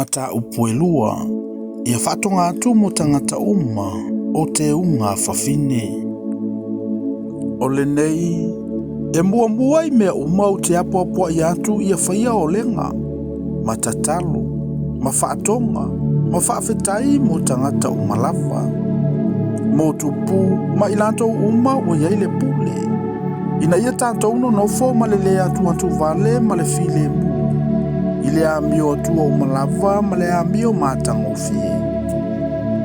Mataupu e lua, ia faatoga atu mo tagata uma o teuga a fafine. O lenei, e muamua i mea uma ou te apoapoai atu ia faia olega, ma tatalo, ma faatoga, ma faafetai mo tagata uma lava, mo tupu ma i latou uma ua i ai le pule, ina ia tatou nonofo ma le lē atuatuvale ma le filemu, i le amio atua uma lava ma le amio matagofie.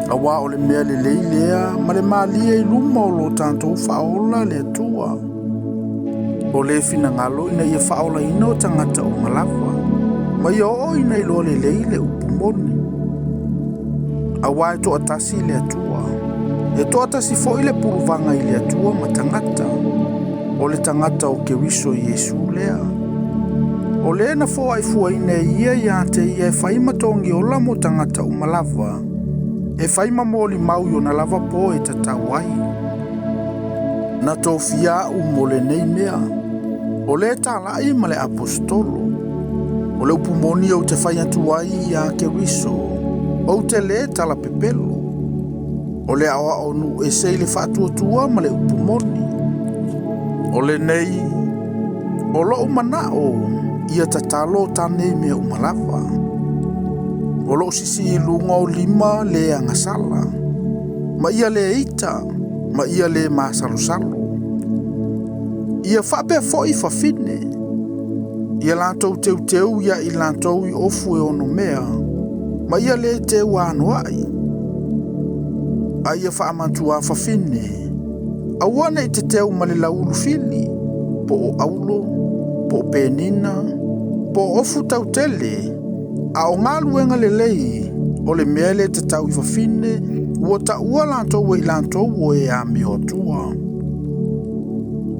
Auā o le mea lelei lea ma le malie i luma o lo tatou Faaola le Atua, o le finagalo ina ia faaolaina o tagata uma lava, ma ia oo ina iloa lelei le upu moni. Auā e toatasi le Atua, e toatasi foi le puluvaga i le Atua ma tagata, o le tagata o Keriso Iesu lea. O le na foaifuaina e ia ia te ia e fai ma togiola mo tagata uma lava, e fai ma molimau i ona lava po e tatau ai. Na tofia au mo lenei mea, o le talai ma le aposetolo. O le upu moni ou te fai atu ai ia Keriso, ou te lē talapepelo. O le aoao nuu ese i le faatuatua ma le upu moni. O lenei, o lou manao ia tatalo tane i mea uma lava. O lou sisi i luga o lima le agasala, ma ia le ita, ma ia le masalosalo. Ia faapea foi fafine, ia latou teuteu ia i latou i ofu e ono mea, ma ia le teu anoai. A ia faamatua fafine, aua ne i te teu ma le laulu fili, po o aulo, po o penina, po o ofu tautele, a o galuega lelei, o le mea le tatau i fafine, ua taua latou e i latou o e amio atua.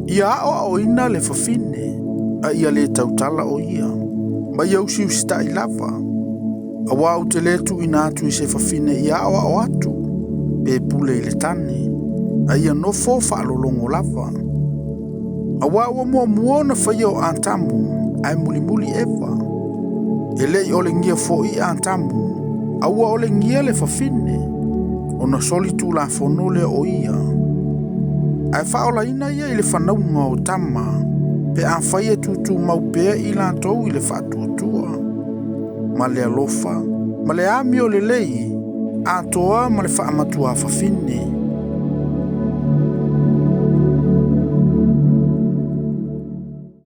Ia aoaoina le fafine, a ia le tautala o ia, ma ia usiusitai lava. Auā ou te lē tuuina atu i se fafine ia aoao atu, pe pule i le tane, a ia nofo faalologo lava. Auā ua muamua ona faia o Atamu, ae mulimuli Eva. E le i olegia foi Atamu, a ua olegia le fafine, ona soli tulafono lea o ia. Ae faaolaina ia i le fanauga o tama, pe afai e tutumau pea i latou i le faatuatua, ma le alofa, ma le amio lelei, atoa ma le faamatuā fafine.